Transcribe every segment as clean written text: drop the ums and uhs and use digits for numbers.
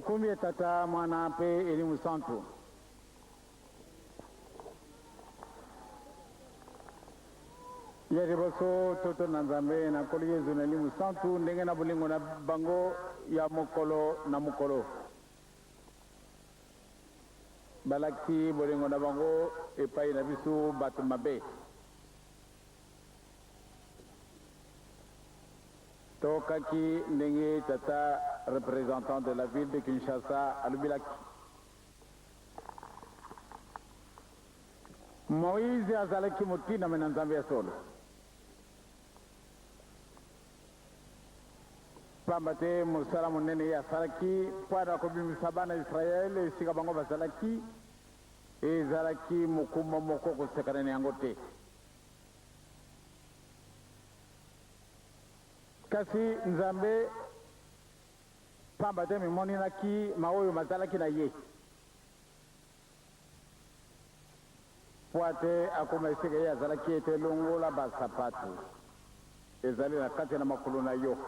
Tokumbi ye Tata, Mwana mpe Elimu Santu. Ya liboso, totonda Nzambe na Nkolo Yezu na Elimu Santu ndenge na bolingo na bango ya mokolo na mokolo. Balakisi bolingo na bango epai na biso bato mabe. Toyokaki ndenge tata representant de la ville de Kinshasa alobilaki. Moïse azalaki motindami na Nzambe ya solo. Pamba te mosala monene ye asalaki mpo na kobimisa bana Israele esika bango bazalaki, ezalaki mokumba moko kosekana na yango te. Kasi Nzambe, pamba te amimoninaki maoyo mazalaki na ye, mpo ete akoma esika ye azalaki ete, Longola basapato ezali na kati na makolo na yo,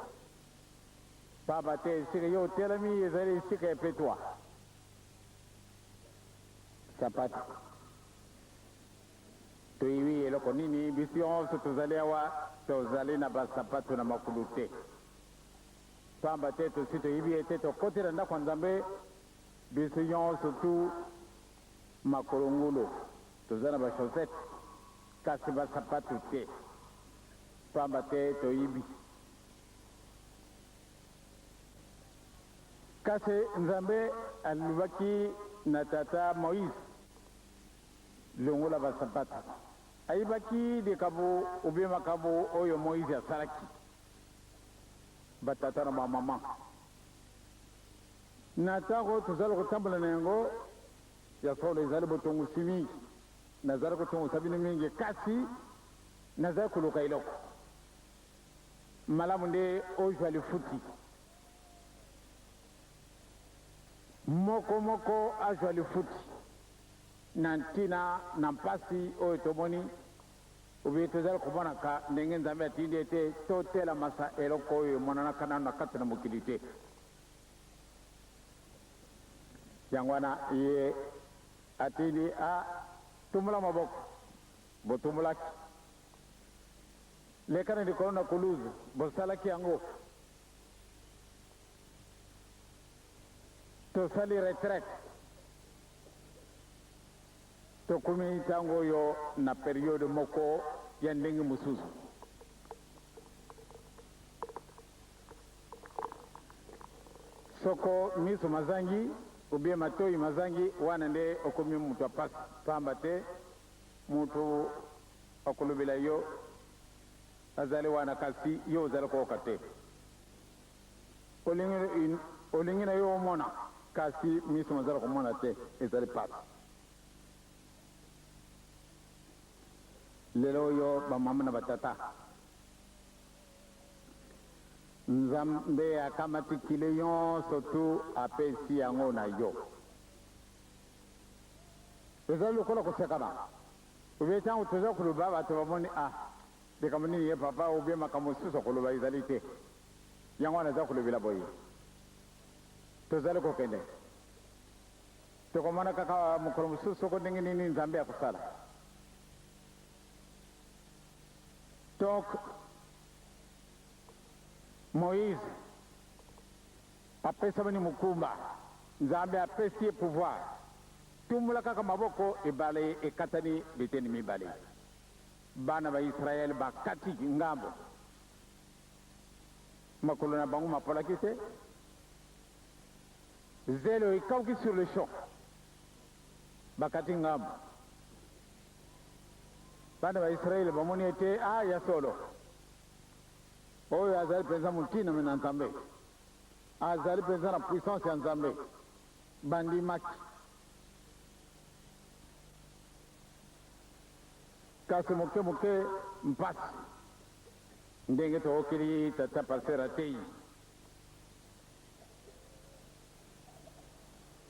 pamba te esika yo otelemi ezali esika ya petwa. Sapato. Toyebi eloko nini? Biso nyonso tozali awa, tozali na basapato na makolo te. Pamba te tosi toyebi ete tokoti na ndako ya Nzambe, biso nyonso tu makolo ngulu, toza na ba chaussettes, kasi basapato te. Pamba te toyibi. Kasi Nzambe alobaki na tata Moïse, Longola basapato. Ayebaki likambo oubien makambo oyo Moïse asalaki. Batata na bamama, na ntango tozali kotambola na yango, ya solo ezali botongosi mingi. Nazali kotongosa bino mingi, kasi nazali koluka eloko malamu nde ozwa lifuti. Moko moko azwa lifuti. Na ntina na mpasi oyo tomoni, oubien tozali komonaka ndenge Nzambe atindi ete totelamasa eloko oyo emonanaka nanu na kati na mokili te. Yango wana ye atindi a tumbola maboko, botumbolaki. Leka na likolo na kuluzu, bosalaki yango. Tosali retraite. Tokomi ntango oyo na periode moko ya ndenge mosusu. Soko miso mazangi ou bien matoyi mazangi, wana nde okomi moto ya pasi, pamba te moto akolobela yo azali wana kasi yo ozali koyoka te. Olingi, olingi na yo omona, kasi miso mazali komona te. Ezali pasi. Lelo oyo, bamama na batata, Nzambe akamati kilo nyonso tu apesi yango na yo. Ezali lokola kosekana. Oubien tango toza koloba, bato bamoni, ah, likambo nini ye papa, oubien makambo mosusu akoloba ezali te. Yango wana eza kolobela boye. Tozali kokende. Tokomona kaka mokolo mosusu soko ndenge nini Nzambe akosala. Donc, Moïse apesamani mokumba. Nzambe apesi ye pouvoir. Tumbola kaka maboko, ebale ekatani biteni mibale. Bana ba Israël bakati ngambo. Makolo na bango mapolaki te. Zelo ekauki sur le champ. Bakati ngambo. Bana ba Israele bamoni ete, ah, ya solo, oyo azali mpenza motinami na Nzambe. Azali mpenza na puissance ya Nzambe. Bandimaki. Kasi moke moke mpasi. Ndenge tookeli tata pasteur ateyi.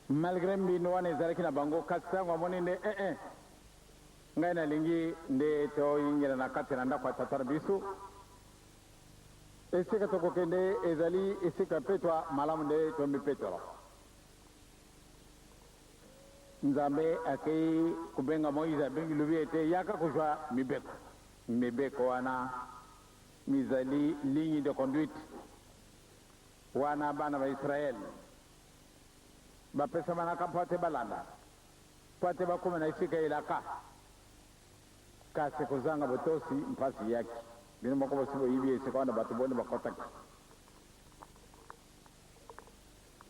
Malgre mbindo wana ezalaki na bango, kasi tango amoni nde eh eh ngai nalingi nde toyingela na kati na ndako ya tata na biso. Esika tokokende ezali esika petwa malamu nde tomipetola. Nzambe akei kobenga Moize, abengi lobi ete, Yaka kozwa mibeko. Mibeko wana mizali ligne de conduite wana bana ba Israël bapesamanaka mpo ete balanda, mpo ete bakoma na esika elaka. Kasi kozanga botosi, mpasi eyaki. Bino moko bosi boyibi esika wana bato boni bakotaki.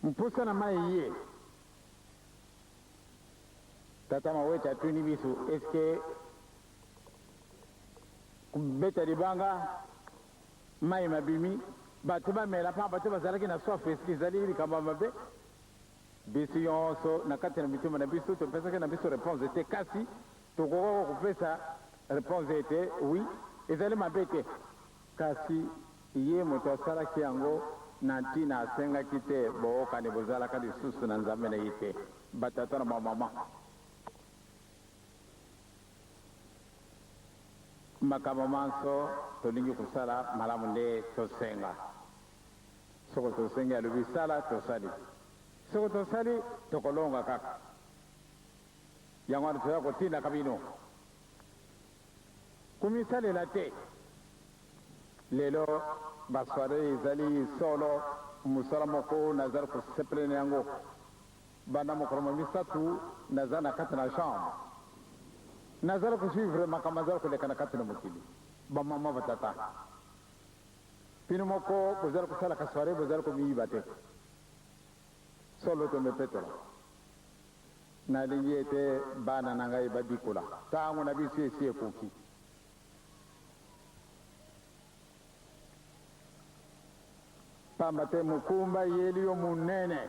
Mposa na mai eye. Tata Mawete atuni biso, est-ce que kobeta libanga mai mabimi, bato bamela pamba te bazalaki na soif, est-ce que ezali likambo ya mabe? Biso nyonso na kati na mitema na biso topesaki na biso reponse te, kasi tokokaka kopesa reponse ete oui, ezali mabe te. Kasi ye moto asalaki yango na ntina asengaki te bookani bozalaka lisusu na Nzambe na ye te. Batata na bamama, makambo manso tolingi kosala malamu nde tosenga. Soko tosengi alobi sala, tosali. Soko tosali, tokolonga kaka. Yango wana toza kotindaka bino Komisalela te. Lelo ba soiree ezali solo mosala moko nazali kosepela na yango. Banda mokolo mwa misatu naza na kati na chambre nazali ko suivre makambo mazali koleka na kati na mokili. Ba mama ba tata bino moko bozali kosalaka soiree bozali komiyiba te. Solo tomipetola. Nalingi ete bana na ngai babikola. Ntango na biso esi ekoki. Pamba te mokumba eyeli yo monene.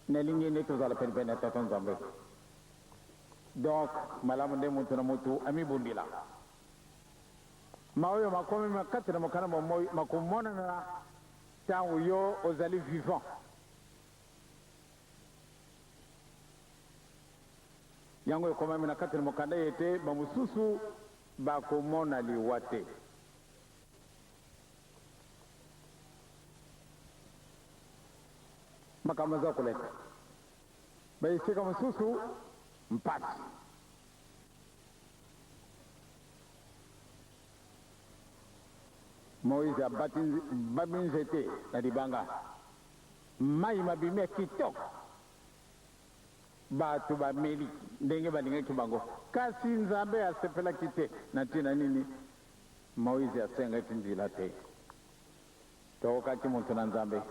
Nalingi nde tozala penepene ya Tata Nzambe. Donc, malamu nde moto na moto amibundela. Maoyo makomi kati na mokanda mwa bomoi makomonana ntango yo ozali vivant. Yango ekomami na kati na mokanda ete bamosusu bakomona liwa te. Makambo eza koleka ba esika mosusu mpasi. Moïse abati babi nzete na libanga. Mayi mabimi ya kitoko, bato bameli ndenge balingaki bango. Kasi Nzambe asepelaki te. Na ntina nini? Moize asengaki nzela te. Toyokaki moto na Nzambe.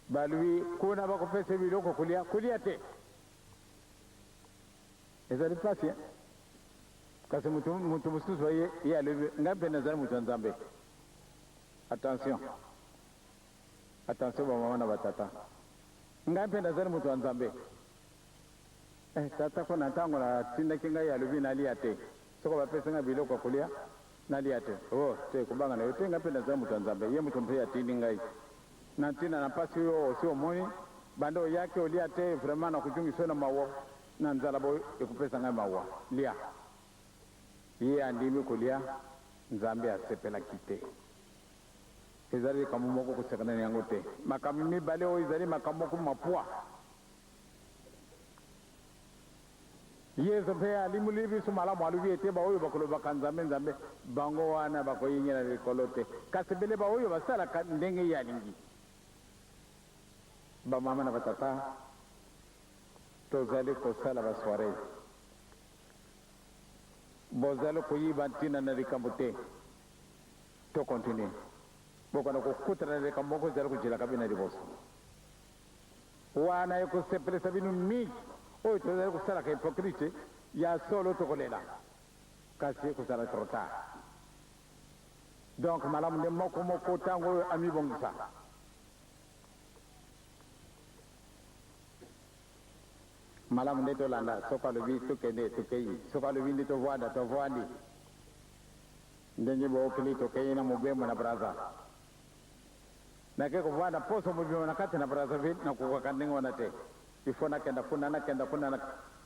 Balobi, Kuna bakopesa yo biloko kolia, kolia te. Ezali mpasi, hein? Kasi moto, moto mosusu aye, ye alobi, Ngai mpe nazali moto ya Nzambe. Attention attention ba mama na ba tata ngai mpe nazali moto ya Nzambe eh tata ko na ntango na tindaki ngai alobi nalia te soko bapesi ngai biloko ya kolia nalia te oh te kobanga na yo te ngai mpe nazali moto ya Nzambe ye moto mpe atindi ngai na ntina na mpasi oyo osi omoni banda oyaki olia te vraiment na kojungisa yo na mawa na nzala boye ekopesa ngai mawa lia Ye andimi kolia, Nzambe asepelaki te. Ezali likambo moko kosakana na yango te. Makambo mibale oyo ezali makambo moko mapwa. Yesu mpe alimboli biso malamu, alobi ete baoyo bakolobaka Nzambe, Nzambe, bango wana bakoyingela na likolo te, kasi bele baoyo basalaka ndenge ye alingi. Bamama na batata, tozali kosala ba soiree. Bozali koyiba ntina na likambo te. To continuer. Bokana kokutana na likambo moko ezali kojelaka bino na liboso. Wana ekosepelisa bino mingi. Oyo tozali kosalaka hypocrite ya solo tokolela. Kasi ekozala trop tard. Donc malamu nde moko moko tango oyo amibongisa. Malamu nde tolanda, soko alobi tokende, tokei, soko alobi nde tovuanda, tovuandi. Ndenge bookeli tokei na mobembo na Brazza. Nake kovuanda poso mobimba na kati na Brazzaville, nakokaka ndenge wana te. Il faut nakenda kuna, nakenda kuna, na...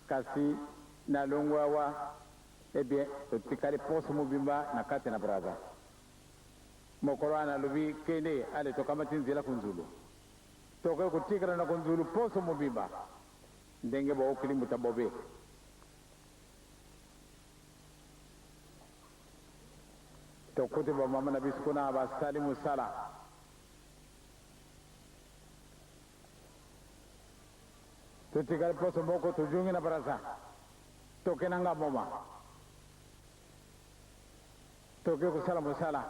kasi nalongwe awa, eh bien, totikali poso mobimba na kati na Brazza. Mokolo wana alobi kende, ale tokamati nzela kunzulu. Tokoki kotikala na konzulu poso mobimba ndenge bookili mbuta bobe. Tokuti bamama na biso kuna basali mosala. Totikali poso moko tozongi na Brazza. Toke na Ngamboma. Toke kosala mosala.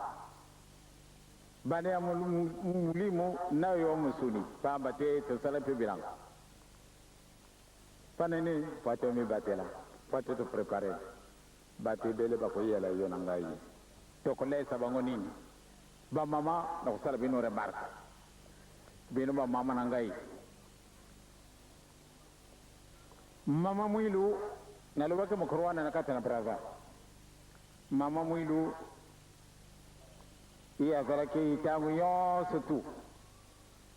Bana ya molimo na yo mosuni, pamba te tosala mpe bilanga. Mpo na nini? Mpo ete omibatela, mpo ete to preparer. Bato ebele bakoyela yo na ngai. Tokolesa bango nini? Ba mama, nakosala bino remarque. Bino ba mama na ngai. Mama Mwilu, nalobaki mokolo wana na kati na Brazza. Mama Mwilu, ye azalaki ntango nyonso tu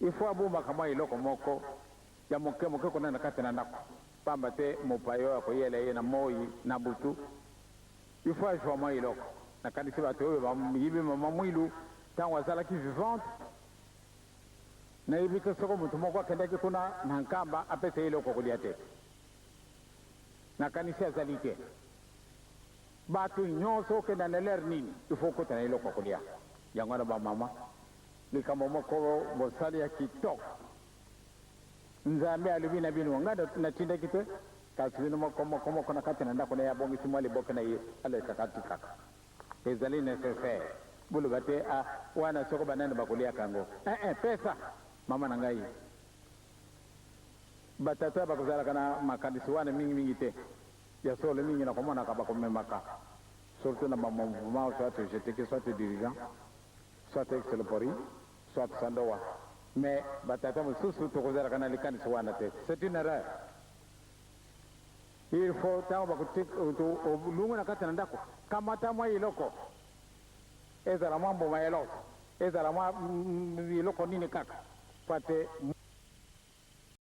il faut abombaka mwa eloko moko ya moke moke kuna na kati na ndako, pamba te mopaya oyo akoyela ye na moi na butu, il faut azwa mwa eloko. Nakanisi bato oyo bayibi mama Mwilu ntango azalaki vivante, nayebi te soko moto moko akendaki kuna na Nkamba apesa ye eloko kolia te. Nakanisi azali te. Bato nyonso okenda na l'heure nini, il faut okota na eloko ya kolia. Yango wana ba mama, likambo moko bosali ya kitoko. Nzambe alobi na bino, ngai natindaki te, kasi bino moko moko moko na kati na ndako na ye abongisi mwa liboke na ye, alekaka atikaka. Ezali necessaire. Boloba te, ah, wana soko banani bakoliaka yango. Eh, eh, pesa! Mama na ngai. Batata bakozalaka na makanisi wana mingi mingi te. Ya solo mingi nakomonaka bakomemaka surtout na ba mouvement soit jeteki soit dirigeant soit ex-lopori soit sandowa mais ba tata mosusu tokozalaka na likanisi wana te c'est une erreur. Il faut tango bakolungu na kati na ndako kamata mwa eloko ezala mwa mbuma ya eloko ezala mwa eloko nini kaka po ate.